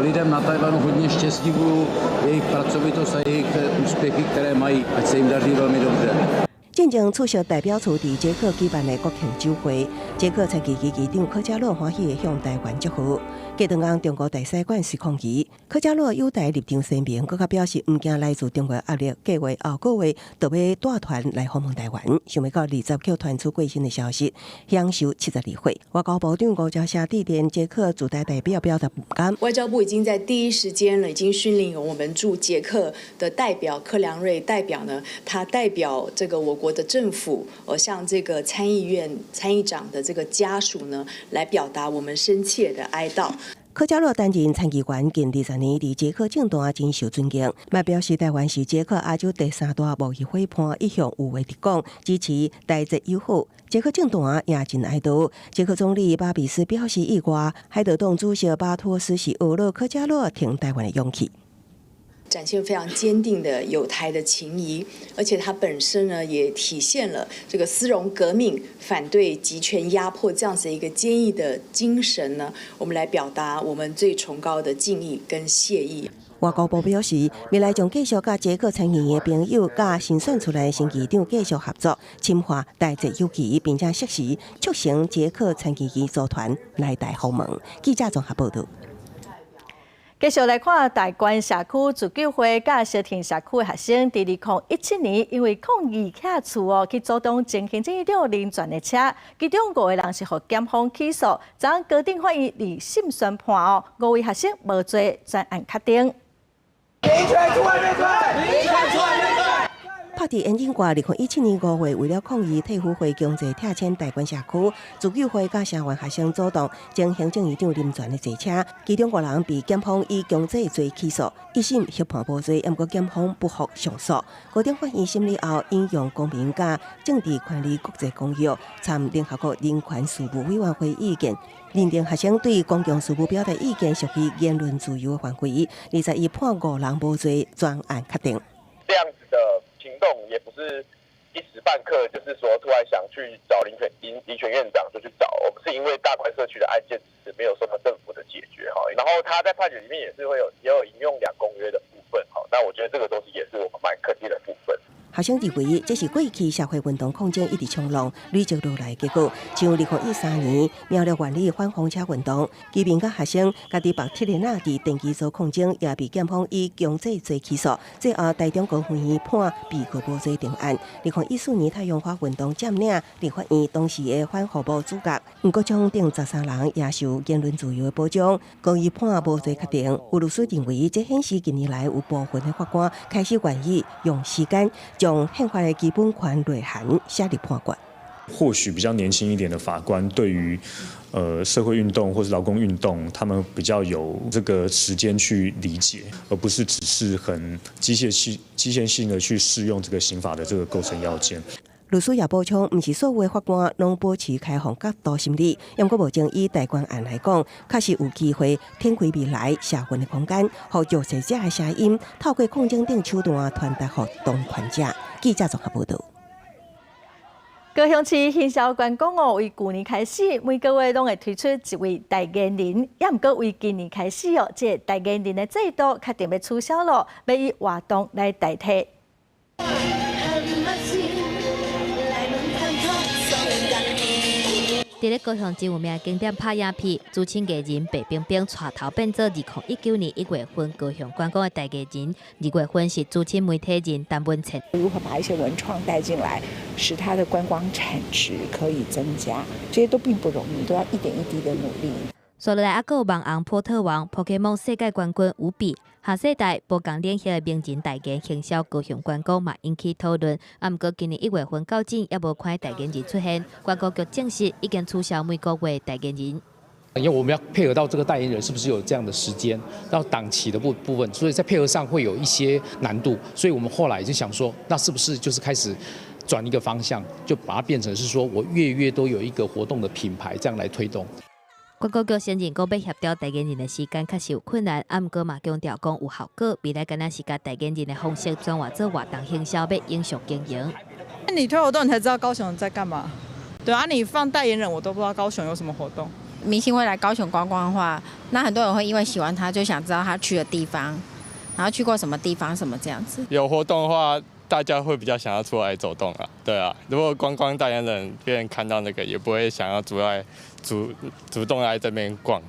lidem na Tajvanu hodně štěstí, jejich pracovitost a jejich úspěchy, které mají, ať se jim daří velmi dobře. 進前出席代表處佇捷克舉辦的國慶酒會，捷克參議院議長柯嘉洛歡喜地向台灣祝賀。隔頓工中國大使館隨抗議，柯嘉洛友台立場鮮明，閣較表示毋驚來自中國壓力，計劃後個月就欲帶團來訪問台灣。想欲到20予傳出過身的消息，享壽72歲。外交部長吳釗燮致電捷克駐台代表表達不甘。外交部已經在第一時間了，已經訓令我們駐捷克的代表柯良瑞代表呢，他代表這個我國的政府，向這個參議院參議長的這個家屬呢，來表達我們深切的哀悼。柯嘉洛擔任參議員近20年，佇捷克政壇真受尊敬，嘛表示台灣是捷克亞洲第三大貿易夥伴，一向有話直講，支持台捷友好。捷克政壇也真哀悼。捷克總理巴比斯表示意外，海德黨主席巴托斯是學了柯嘉洛挺台灣的勇氣。展現非常堅定的友台的情誼，而且他本身呢也體現了這個絲絨革命、反對極權壓迫這樣子一個堅毅的精神呢。我們來表達我們最崇高的敬意跟謝意。外交部表示，未來將繼續佮捷克參議院的朋友、佮新選出來的新議長繼續合作，深化台捷友誼，並且適時促成捷克參議院組團來台訪問。記者綜合報導。繼續來看大觀社區自救會佮石庭社區的學生，佇2017年因為抗議拆厝哦，去阻擋前行政院長林全的車，其中五個人是予檢方起訴，昨昏高等法院二審宣判哦，五位學生無罪，全案確定。林全出來面對，林全出來面對。拍佇煙頂掛，2017年5月，為了抗議退輔會強制拆遷大觀社區，自救會佮社員學生阻擋前行政院長林全的坐車，其中五人被檢方以強制罪起訴，一審宣判無罪，毋過檢方不服上訴。高等法院審理後，引用公民佮政治權利國際公約，參聯合國人權事務委員會意見，認定學生對公共事務表達意見屬於言論自由的範圍，21判五人無罪，全案確定。這樣子的行動也不是一時半刻，就是說突然想去找林全院長就去找，我們是因為大觀社區的案件是沒有受到政府的解決哈，然後他在判決裡面也是會有也有引用兩公約的部分哈，那我覺得這個東西也是我們蠻肯定的部分。學生認為這是過去社會運動抗爭一直衝浪累積落來的結果。像2013年苗栗縣里反風車運動，居民佮學生家己縛鐵鏈仔佇電機組抗爭，也被檢方以強制罪起訴。最後台中高分院判被告無罪定案。2014年太陽花運動佔領立法院當時的反服貿主角，毋過將等13人也受言論自由的保障，公伊判無罪確定。有律師認為，這顯示近年來有部分的法官開始願意用時間將憲法的基本權內涵寫入判決。或許比較年輕一點的法官，對於社會運動或是勞工運動，他們比較有這個時間去理解，而不是只是很機械性的去適用這個刑法的這個構成要件。律師也補充，毋是所有的法官攏保持開放角度心理，毋過目前以大觀案來講，確實有機會展開未來社運的空間，予弱勢者的聲音透過抗爭等手段傳達予當權者。記者綜合報導。高雄市行銷觀光哦，為舊年開始，每個月攏會推出一位代言人，也毋過為今年開始哦，這個代言人的制度確定欲取消咯，欲以活動來代替。佇咧高雄真有名景點拍影片，資深藝人白冰冰帶頭變做2019年1月份高雄觀光的代言人。2月份是資深媒體人陳文茜。如何把一些文創帶進來，使它的觀光產值可以增加，這些都並不容易，都要一點一滴的努力。紲落來，猶閣有網紅波特王、寶可夢世界冠軍無比、下世代無仝領域的名人代言行銷高雄觀光嘛引起討論。啊，毋過今年1月份到今猶無看代言人出現，觀光局證實已經取消每個月代言人。因為我們要配合到這個代言人是不是有這樣的時間，到檔期的部分，所以在配合上會有一些難度。所以我們後來就想說，那是不是就是開始轉一個方向，就把它變成是說我月月都有一個活動的品牌，這樣來推動。觀光局承認講，欲協調代言人的時間確實有困難，啊，毋過嘛強調講有效果。未來敢若是共代言人的方式轉換做活動行銷，欲永續經營。那你推活動，你才知道高雄在幹嘛？對啊，你放代言人，我都不知道高雄有什麼活動。明星會來高雄觀光的話，那很多人會因為喜歡他，就想知道他去的地方，然後去過什麼地方，什麼這樣子。有活動的話，大家會比較想要出來走動啊，對啊。如果觀光代言人，別人看到那個，也不會想要主動來這邊逛。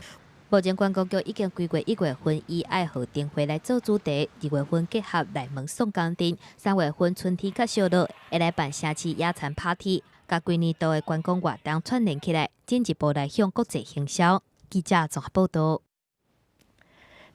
目前觀光局已經規劃1月份以愛河燈會來做主題，2月份結合內門宋江陣，3月份春天較燒熱，會來辦城市野餐 party，共規年度的觀光活動串聯起來，進一步來向國際行銷。記者綜合報導。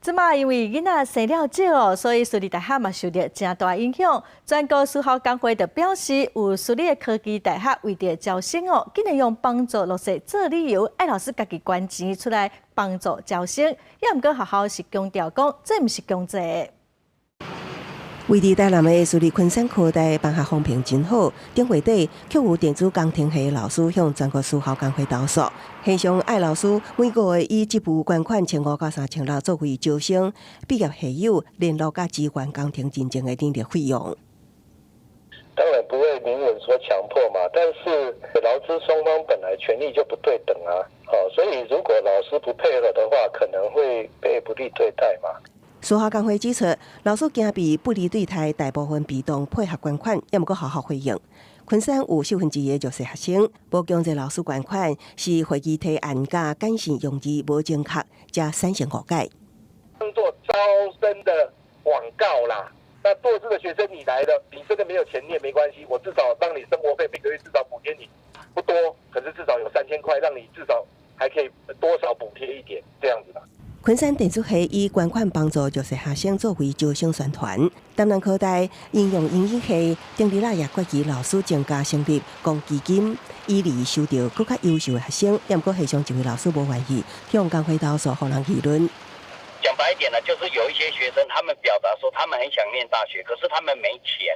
這馬因為囡仔生了少哦，所以私立大學嘛受著誠大影響。全國私校工會就表示，有私立的科技大學為著招生哦，竟然用幫助弱勢做理由，愛老師家己捐錢出來幫助招生。也毋過學校是強調講，這毋是強制的。位佇台南的私立昆山科大辦學風評真好，頂月底卻有電子工程系老師向全國私校工會投訴，系上愛老師每個月以職務捐款1500到3600作為招生畢業校友聯絡佮支援工程認證的等等費用。當然不會明文說強迫嘛，但是勞資雙方本來權利就不對等啊，所以如果老師不配合的話，可能會被不利對待嘛。私校工會指出，老師驚被不利對待，大部分被動配合捐款，猶毋過學校回應。昆山有1/4的弱勢學生，無強制老師捐款，是會議提案佮簡訊用字無正確，才產生誤解。當做招生的廣告啦，那弱勢的學生你來了，你真的沒有錢你也沒關係，我至少讓你生活費每個月至少補貼你不多，可是至少有3000塊，讓你至少還可以多少補貼一點，這樣子啦。昆山電子系以捐款幫助弱勢學生作為招生宣傳。台南科大應用英語系頂日仔也決議老師增加成立公基金，以利收著閣較優秀的學生。猶毋過系上一位老師無願意向工會投訴，予人議論。講白一點呢，就是有一些學生，他們表達說他們很想念大學，可是他們沒錢，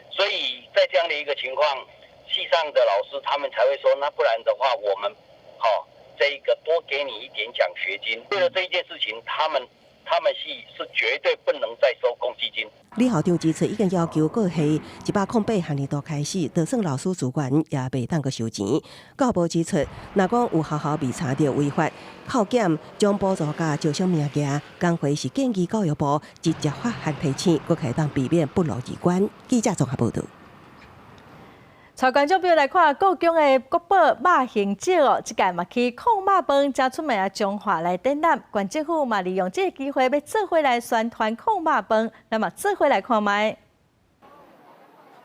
所以在這樣的一個情況，系上的老師他們才會說，那不然的話，我們，好。這一個多給你一點獎學金，為了這一件事情，他們系是絕對不能再收公積金。李校長指出，已經要求各系108學年度開始，就算老師自願也袂當閣收錢。教育部指出，若講有學校被查著違法，扣減將補助佮招生名額，工會是建議教育部直接發函提醒，閣會當避免不勞而捐。記者綜合報導。帶觀眾朋友來看故宮的國寶肉形石哦，這屆嘛去炕肉飯誠出名的彰化來展覽，縣政府嘛利用這個機會欲做伙來宣傳炕肉飯，咱嘛做伙來看覓。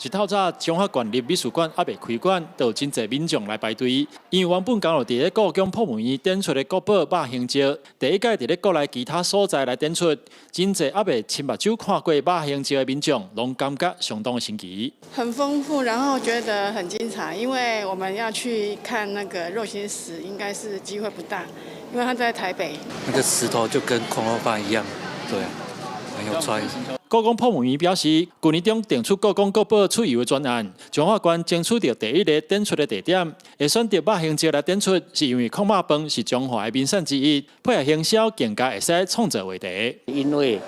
一透早，彰化縣立美術館猶未開館，就有真濟民眾來排隊。因為原本剛落佇咧故宮博物院展出的國寶肉形石，第一擺佇咧國內其他所在來展出，真濟猶未親目睭看過肉形石的民眾，攏感覺相當的新奇。很豐富，然後覺得很精彩，因為我們要去看那個肉形石，應該是機會不大，因為它在台北。那個石頭就跟炕肉飯一樣，對啊，很有創意。故宮博物院表示，舊年中定出故宮國寶出遊的專案，彰化縣爭取著第一个展出的地點，會選擇肉形石來展出，是因為炕肉飯是彰化的名產之一，配合行銷更加會使創造話題。因為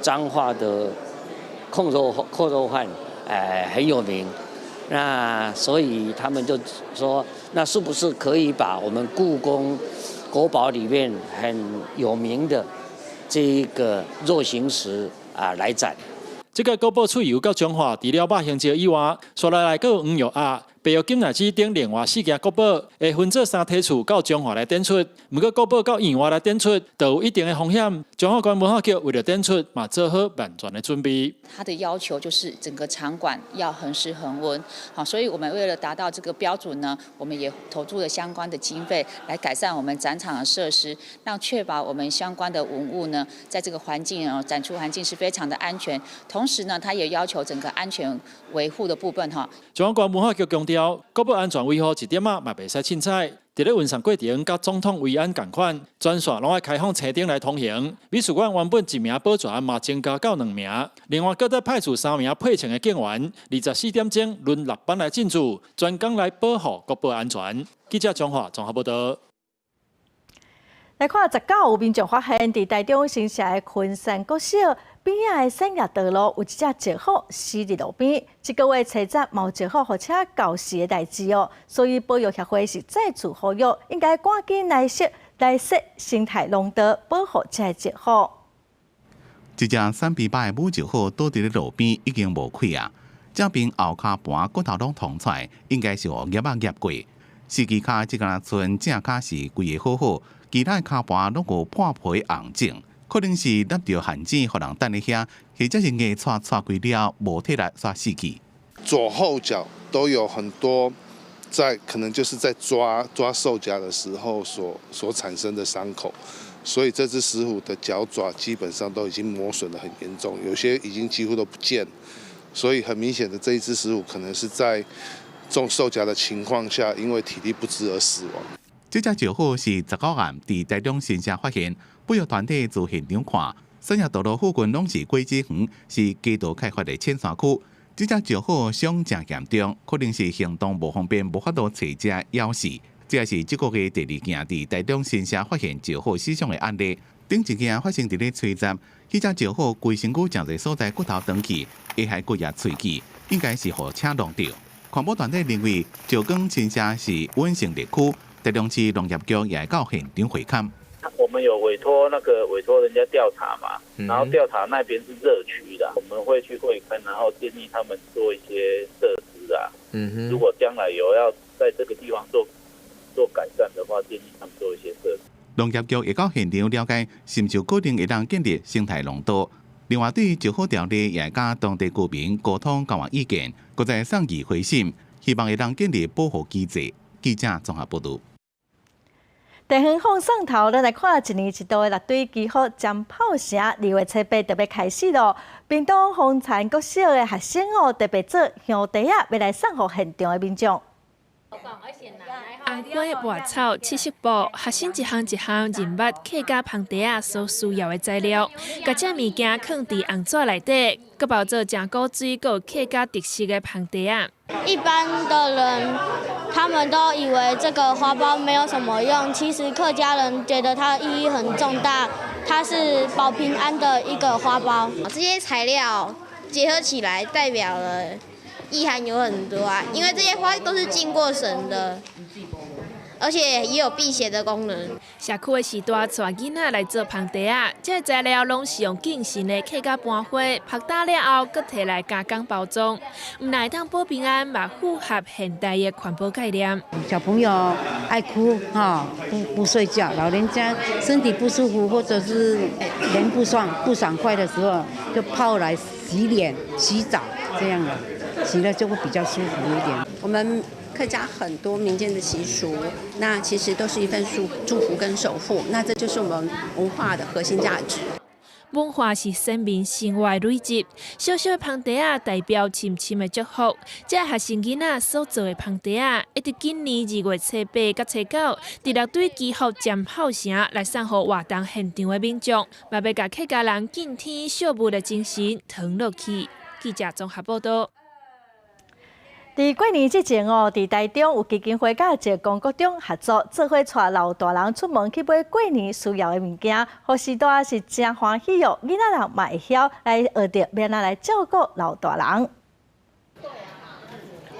彰化的炕肉飯很有名，那所以他們就說，那是不是可以把我們故宮國寶裡面很有名的這一個肉形石啊來展？這個國寶出遊到彰化，除了肉形石以外，紲來來閣有黃玉鴨、白玉金乃子等另外四件國寶，會分做三梯次到彰化來展出。毋過國寶到院外來展出，就有一定的風險。彰化縣文化局為了展出，嘛做好萬全的準備。它的要求就是整個場館要恆濕恆溫，好，所以我們為了達到這個標準呢，我們也投注了相關的經費來改善我們展場的設施，讓確保我們相關的文物呢，在這個環境哦，展出環境是非常的安全。同時呢，它也要求整個安全維護的部分哈。彰化縣文化局強調，國寶安全維護一點仔嘛袂使凊彩。佇咧運送過程，佮總統維安仝款，全線攏愛開放車燈來通行。美術館原本一名保全嘛增加到兩名，另外閣再派出三名配槍的警員，24點鐘輪六班來進駐，專工來保護國寶安全。記者彰化綜合報導。來看19有民眾發現，佇台中新社的昆山國小邊仔的產業道路有一隻石虎死佇路邊。這個月初十嘛有石虎予車鉤死的代誌哦，所以保育協會是再次呼籲，應該趕緊來設生態廊道，保護這个石虎。一隻瘦膘的母石虎倒佇咧路邊，已經無氣啊！這邊後跤盤骨頭攏凸出來，應該是予夾仔夾過。司機跤這敢若賰正跤是規个好好。其他跤盤攏有破皮紅腫，可能是捏著陷阱，予人等咧遐，或者是硬掣掣開了無體力煞死去。左後腳都有很多在，可能就是在抓獸夾的時候所產生的傷口，所以這隻石虎的腳爪基本上都已經磨損得很嚴重，有些已經幾乎都不見，所以很明顯的這一隻石虎可能是在中獸夾的情況下，因為體力不支而死亡。這隻石虎是19暗佇台中新社發現，保育團體自現場看，產業道路附近攏是果子園，是低度開發的淺山區。這隻石虎傷誠嚴重，可能是行動無方便，無法度揣食枵死。這是這個月第二件佇台中新社發現石虎死傷的案例。頂一件發生佇咧初十，彼隻石虎規身軀誠濟所在骨頭斷去，下頦骨也碎去，應該是予車挵著。環保團體認為，石岡新社是穩性綠區。台中市農業局也到現場會勘。我們有委託人家調查嘛，然後調查那邊是熱區的，我們會去會勘，然後建議他們做一些設施啊。如果將來有要在這個地方做改善的話，建議他們做一些設施。農業局會到現場了解，是毋是有可能會當建立生態廊道。另外，對石虎條例也佮當地居民溝通交換意見，閣再送議會審，希望會當建立保護機制。記者綜合報導。地方放送頭，咱來看一年一度的六堆祈福占炮城，2月初8就欲開始囉。屏東豐田國小的學生哦，特別做香袋仔，欲來送予現場的民眾。紅花、麥草、七色布，學生一項一項認捌客家香袋仔所需要的材料，共這物件囥佇紅紙內底，閣包做誠古錐、閣有客家特色的香袋仔。一般的人，他們都以為這個花苞沒有什麼用，其實客家人覺得它的意義很重大，它是保平安的一個花苞。這些材料結合起來，代表了意涵有很多啊，因為這些花都是敬過神的，而且也有辟邪的功能。社區的序大帶囡仔來做香袋仔，這个材料攏是用敬神的客家盤花，曝焦了後，閣提來加工包裝，毋但會當保平安，嘛符合現代的環保概念。小朋友愛哭哈，不睡覺，老人家身體不舒服或者是臉不爽快的時候，就泡來洗臉、洗澡這樣的，洗了就會比較舒服一點。我們客家很多民間的習俗，那其實都是一份祝福跟守護，那這就是我們文化的核心價值。文化是先民生活的累積，小小的芳袋仔代表深深的祝福。這學生囡仔所做的芳袋仔，會佇今年2月初8佮初9，佇六堆祈福尖炮城來送予活動現場的民眾，嘛欲共客家人敬天惜物的精神傳落去。記者綜合報導。佇過年之前哦，佇台中有基金會佮石岡國中合作，做伙帶老大人出門去買過年需要的物件，予序大是誠歡喜哦。囡仔人嘛會曉來學著欲按怎來照顧老大人。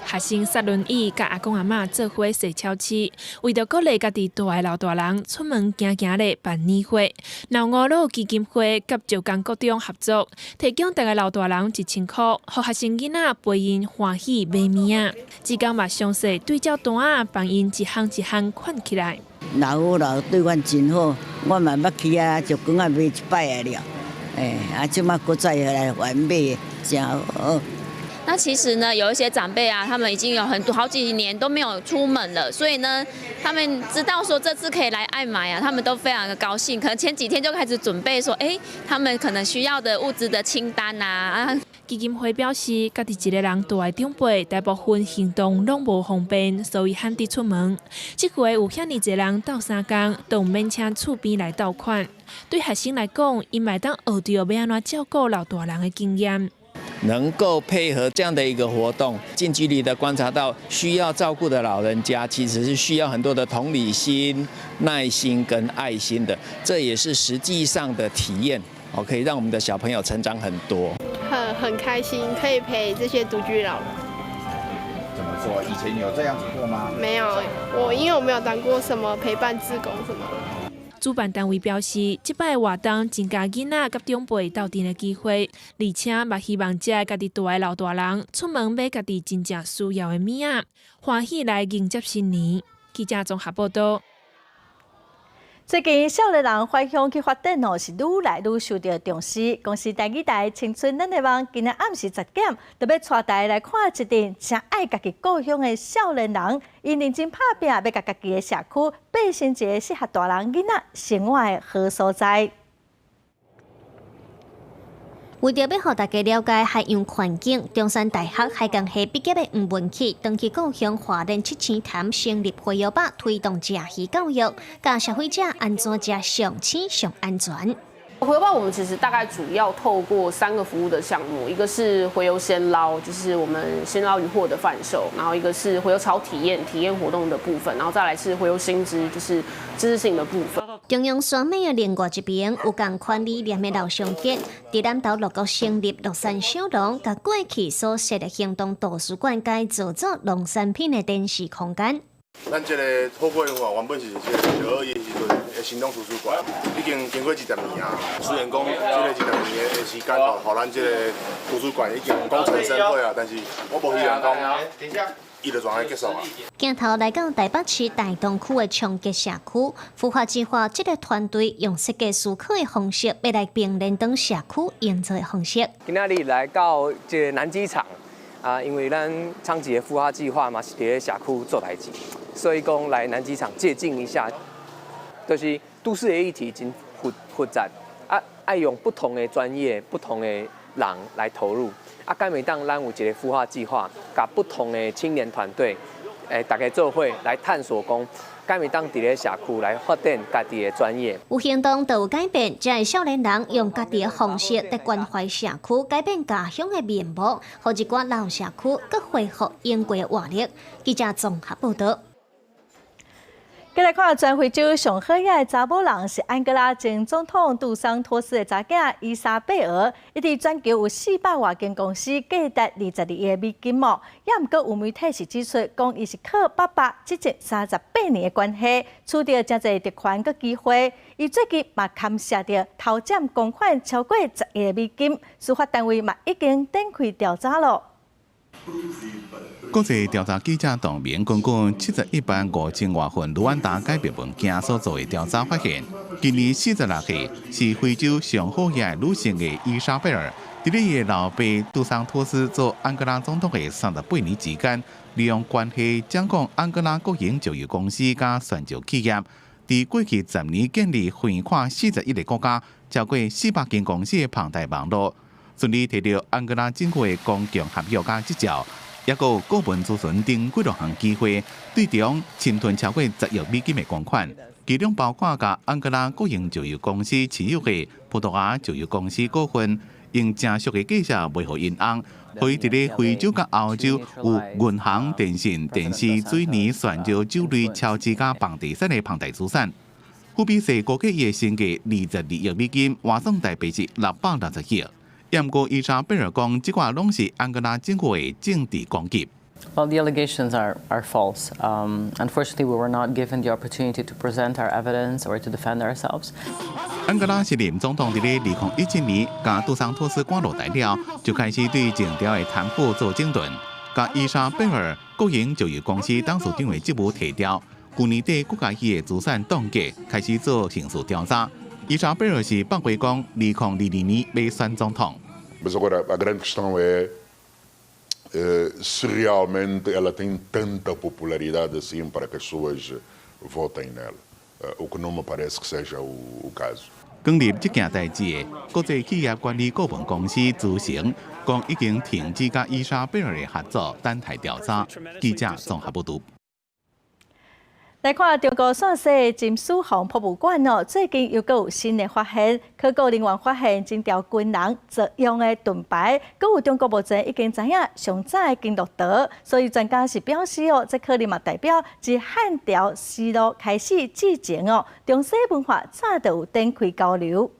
學生雪輪椅佮阿公阿嬤做伙踅超市，為著鼓勵家己蹛的老大人出門行行咧辦年貨。老五老基金會佮石岡國中合作，提供逐个老大人1000箍，予學生囡仔陪𪜶歡喜買物仔。志工嘛詳細對照單仔，幫𪜶一項一項款起來。老夫老對阮真好，我嘛捌去遐石岡仔買一擺仔了，欸，啊，這馬閣再來還買，誠好。那其實呢，有一些長輩啊，他們已經有很多好幾年都沒有出門了，所以呢，他們知道說這次可以來愛買啊，他們都非常的高興。可能前幾天就開始準備說，哎，他們可能需要的物資的清單啊。基金會表示，家己一个人蹛的長輩，大部分行動攏無方便，所以罕得出門。這回有遐爾濟人鬥相共，都毋免請厝邊來鬥款。對學生來講，𪜶嘛會當學著欲按怎照顧老大人的經驗。能夠配合這樣的一個活動，近距離的觀察到需要照顧的老人家，其實是需要很多的同理心、耐心跟愛心的，這也是實際上的體驗，哦，可以讓我們的小朋友成長很多。很開心，可以陪這些獨居老人。怎麼說？以前有這樣子過嗎？沒有，我因為我沒有當過什麼陪伴志工什麼。主辦單位表示，這擺活動增加囡仔佮長輩鬥陣的機會，而且嘛希望這家己蹛的老大人出門買家己真正需要的物仔，歡喜來迎接新年。記者綜合報導。最近少年人返鄉去發展哦，是愈來愈受著重視。公視台語台青春咱的夢，今仔暗時10點，就欲帶大家來看一陣誠愛家己故鄉的少年人，𪜶認真拍拚，欲共家己的社區變成一个適合大人囡仔生活的好所在。為著欲予大家了解海洋環境，中山大學海工系畢業的吳文啟，轉去故鄉花蓮七星潭成立洄遊吧，推動食魚教育，教消費者按怎食上鮮上安全。洄遊吧，我們其實大概主要透過三個服務的項目，一個是洄遊鮮撈，就是我們鮮撈漁獲的販售，然後一個是洄遊潮體驗體驗活動的部分，然後再來是洄遊新知，就是知識性的部分。中央山脈的另外一邊有仝款理念的劉尚傑，佇南投六股成立樂山小農，共過去所設的行動圖書館改造做農產品的展示空間。咱這个透過話，原本是這个小學的時陣的行動圖書館，已經經過20年啊。雖然講這个二十年的時間吼，予咱這个圖書館已經講成深會啊，但是我無希望講，伊就按呢結束啊。鏡頭來到台北市大東區的長吉社區，孵化計劃這个團隊用設計思考的方式，欲來並連登社區營造的方式。今仔日來到這个南機場啊，因為咱昌吉的孵化計劃嘛是佇咧社區做代誌。所以講來南機場借鏡一下，就是都市的議題真複雜，啊，愛用不同的專業、不同的人來投入，啊，敢會當咱有一个孵化計劃，共不同的青年團隊，大家做伙來探索講，敢會當佇咧社區來發展家己的專業。有行動就有改變，這个少年人用家己的方式來關懷社區，改變家鄉的面貌，予一寡老社區閣恢復應過的活力。記者綜合報導。繼來看全非洲上好額的查某人是安哥拉前總統杜桑托斯的查囝伊莎貝爾，伊佇全球有400外間公司，價值22億美金哦。也毋過有媒體是指出，講伊是靠爸爸執政38年的關係，取得誠濟特權佮機會。伊最近嘛牽涉著偷佔公款超過10億美金，司法單位嘛已經展開調查囉。國際調查記者同盟根據71萬5千外份盧安達解密文件所做的調查發現，今年46歲是非洲上好額的女性的伊莎貝爾，佇咧伊的老爸杜桑托斯做安哥拉總統的38年之間，利用關係掌控安哥拉國營石油公司佮石油企業，佇過去10年建立橫跨41个國家、超過400間公司的龐大網路，順利提著安哥拉政府的公共合約佮執照，抑閣有顧問諮詢等幾落項機會，對中侵吞超過10億美金的公款，其中包括共安哥拉國營石油公司持有的葡萄牙石油公司股份，用誠俗的價數賣予𪜶翁，予伊佇咧非洲佮歐洲有銀行、電信、電視、水泥、原料、酒類、超市佮房地產的龐大資產。富比士估計伊的身價22億美金，換算台幣是660億。毋過伊莎貝爾講，這寡攏是安哥拉政府的政治攻擊。 Well, the allegations are false. Unfortunately, we were not given the opportunity to present our evidence or to defend ourselves. 安哥拉現任總統佇咧2017年，共杜桑托斯趕落台了，就開始對政調的貪腐做整頓，共伊莎貝爾國營石油公司董事長的職務提調。去年底，閣共伊的資產凍結，開始做刑事調查。伊莎貝爾是放話講，2022年欲選總統。 Mas agora a grande questão é se realmente ela tem tanta popularidade assim para que as pessoas votem nela, o que não me parece que seja o caso. 扛入這件代誌的國際企業管理顧問公司資誠講已經停止佮伊莎貝爾的合作，等待調查。記者綜合報導。來看中國陝西秦始皇博物館哦，最近又閣有新的發現，考古人員發現真條軍人作用的盾牌，閣有中國目前已經知影上早的金駱駝，所以專家是表示哦，這可能嘛代表自漢朝絲路開始之前哦，中西文化早就有展開交流。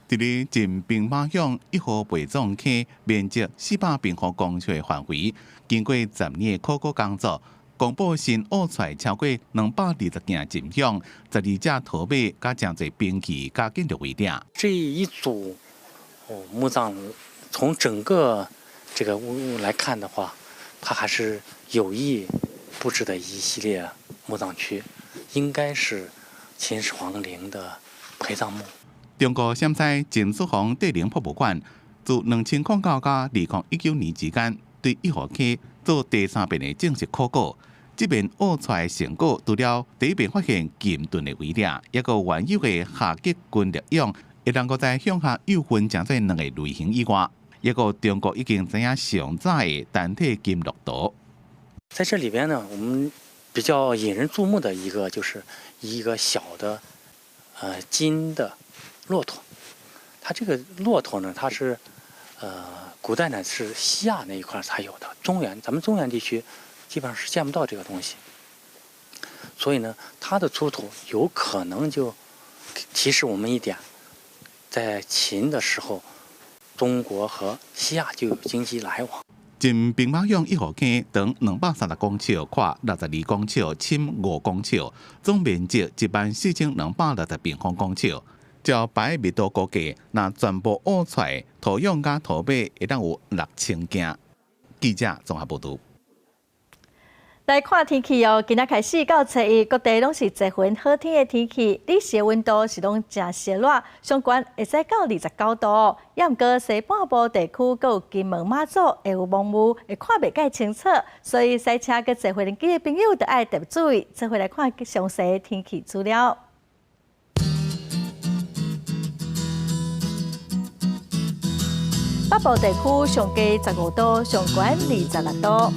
佇咧秦兵馬俑一號陪葬坑面積400平方公尺的範圍，經過10年的考古工作，公布新挖出來超過220件秦俑、12隻駝馬、佮誠濟兵器、佮建築遺跡。這一組墓葬，從整個這個物來看的話，它還是有意布置的一系列墓葬區，應該是秦始皇陵的陪葬墓。中國陝西秦始皇帝陵博物館自2009到2019年之間，對一號坑做第三遍的正式考古。這遍挖出來成果，除了第一遍發現金盾的遺跡，抑閣原有的下級軍力俑，會當閣再向下又分成做兩個類型以外，抑閣中國已經知影上早的單體金駱駝。在這裡邊呢，我們比較引人注目的一個就是一個小的，金的駱駝。它這個駱駝呢，它是，古代呢是西亞那一塊才有的，中原，咱們中原地區基本上是見不到這個東西。所以呢，它的出土有可能就提示我們一點，在秦的時候，中國和西亞就有經濟來往。秦兵馬俑一號坑長230公尺，闊62公尺，深5公尺，總面積14,260平方公尺。照牌密度估計，若全部挖出來，土俑佮駝馬會當有6000件。記者綜合報導。來看天氣哦，今仔開始到初一，各地攏是多雲好天的天氣，日時溫度是攏誠燒熱，上懸會使到29度。抑毋過西半部地區閣有金門馬祖會有濛霧，會看袂蓋清楚，所以駛車佮坐飛機的朋友著愛特別注意。做伙來看詳細的天氣資料。北部地區上低15度，上懸26度。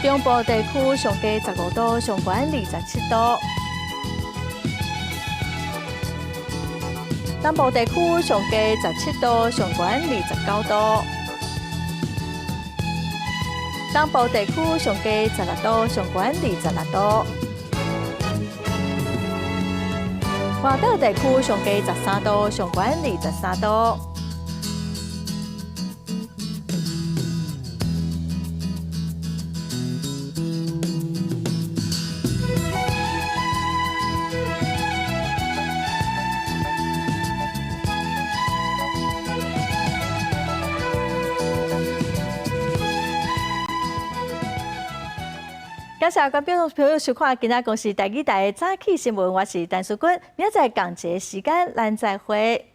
中部地區上低15度，上懸27度。南部地區上低17度，上懸29度。東部地區上低16度，上懸26度。外島地區上低13度，上懸23度。感謝觀眾朋友收看今仔公視台語台的早起新聞，我是陳淑君，明仔載仝一个時間，咱再會。